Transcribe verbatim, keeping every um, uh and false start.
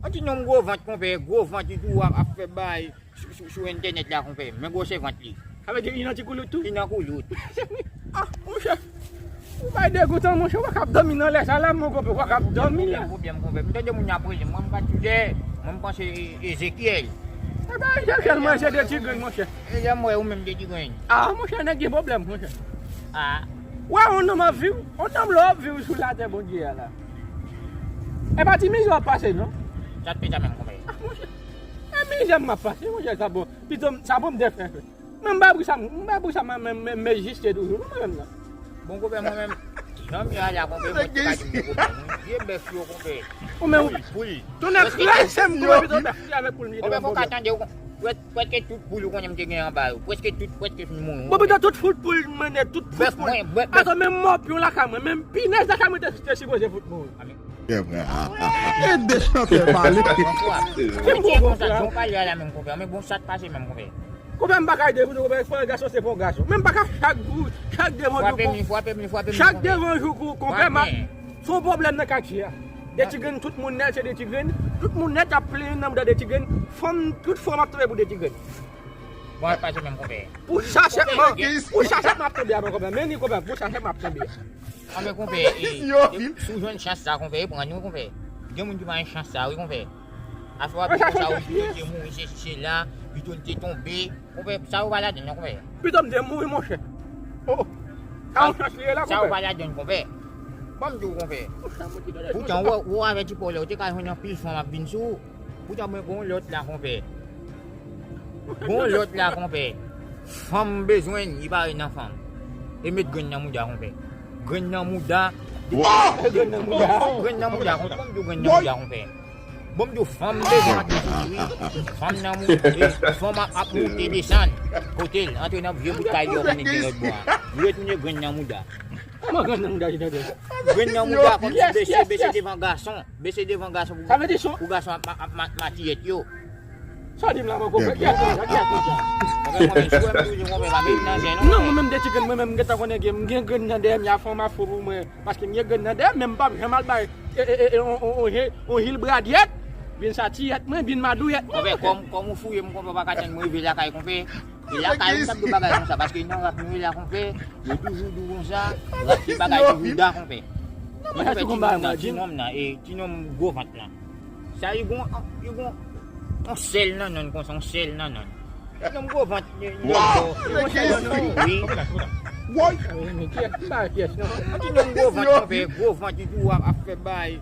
Yon ti nonm gwo vant, konpè, gwo vant, li tou ap, ap fè bay sou, sou, sou entènèt la, konpè. Men gwosè vant li. Sa vle di li nan ti koulout tou? Li nan koulout. Ah, monchè. Ou bay degoutan, monchè, ou pa kab dòmi nan lè sa la, mon konpè, ou pa kab dòmi la. Pwoblèm, pwoblèm. M tande moun ap rele m, mwen m pa t sou dèyè, mwen m panse e-, Ezekyèl. E pa Ezekyèl, mwen se de ti grenn, monchè. E lè m wè ou menm de ti grenn. Ah, monchè, nèg gen pwoblèm, monchè. Ah. Wè, yon nonm ap viv, yon nonm lè w ap viv sou latè Bondye a la. E pa ti mizè w ap pase, non? Sa t pita menm, konpè. Ah, monchè. E mizè m ap pase, monchè, sa bon. Pito, sa bon m te fè. Men m pa pou sa, m pa pou sa, mwen menm, men, men jiste toujou, non, mwen menm nan. Bon, konpè, mwen menm, jan m ye a la, konpè, mwen te ka di m te konpè. Vye bèf yo, konpè. Ou men, poul, poul. Tonnè kraze m, konpè, pito bèf li avèk poul m jete nan pwoblèm. Konpè, fò w ka tande, ou kon-, prè-, prèske tout poul ou konnen m te gen anba yo. Prèske tout, prèske fin mouri. Bon, pito tout fout poul, mwen, tout fout poul. Bèf, mwen, bèf, bèf. Atò, menm mòpyon lakay mwen, menm pinèz lakay mwen te, te sipoze fout mouri. E de chantè pale. Konpè, m poko konprann. Jan w pale a la menm, konpè. Men bon, sa t pase menm, konpè. Konpè, m pa ka ede pou nou, konpè, fò yon gason se fò yon gason. Men m pa ka chak jou, chak devan jou. Frape m, frape m, frape m, chak devan jou, konpè, m ap, se yon pwoblèm nan katye a. De ti grenn, tout moun nèt, se de ti grenn. Tout moun nèt ap plenyen nan mouda de ti grenn. Fanm, tout fanm ap tonbe pou de ti grenn. Bon, al pase menm, konpè. Pou sachèt m, pou sachèt m ap tonbe a, konpè. Men ni, konpè, pou sachèt m ap tonbe a. Anben, konpè, e, si w jwenn chans sa, konpè, e pran nou, konpè. Gen moun ki pa gen chans sa, wi, konpè. Afè w ap di konsa, wi, pito l te mouri, sesi, sela, pito l te tonbe. Konpè, sa yo pa ladann, non, konpè. Pito m te mouri, monchè. Oh, sa yon chans li ye la, konpè. Sa yo pa ladann, konpè. Ban m di w, konpè. Poutan, ou, ou avèti pa w lè, ou te ka jwenn anpil fanm ap vin sou ou. Poutan, mwen, gon lòt la, konpè. Gon lòt la, konpè. Fanm bezwen, li pare nan fanm. E met grenn nan mouda, konpè. Grenn nan mouda. Grenn nan mouda. Grenn nan mouda, konpè. Ban m di w grenn nan mouda, konpè. Bon, m di w, fanm bezwen ap vin sou li. Fanm nan mou-, e, fanm ap, ap monte desann. Kote l, antre nan vye bout kay li yo konnen gen lòt bò a. Li retounen grenn nan mouda. Kòman grenn nan mouda ki tande? Grenn nan mouda, kòmsi bese, bese devan gason. Bese devan gason pou, pou gason ap, ap, ap matiyèt yo. Sa w di m la, mwen konprann. Kiyès ki sa? Kiyès ki sa? Konpè, konpè, si w wè m toujou konpè, pa met nan zen, non. Non, mwen menm de ti grenn, mwen menm m gentan konnen gen, m gen grenn nan dèyè m, y a fanm ap fou pou mwen. Paske m gen grenn nan dèyè m, men m p ap janm al bay, e, e, e, on, on, on, on, on jil bradyèt, bin satiyèt mwen, bin madouyèt mwen. Konpè, kòm, kòm ou fouye m, konpè, ou pa ka tann mwen rive lakay, konpè. E lakay ou t ap di bagay konsa, paske nan rap nou ye la, konpè, yo toujou di w konsa, rap se bagay pou bouda, konpè. Konpè, ti nonm nan, ti nonm nan, e ti nonm gwo vant lan. Sa li gon, li gon, on sèl nan nonn konsa, on sèl nan nonn. Ti nonm gwo vant, li, li gon sèl nan nonn, wi. Ti nonm gwo vant, konpè, gwo vant, li tou ap, ap fè bay.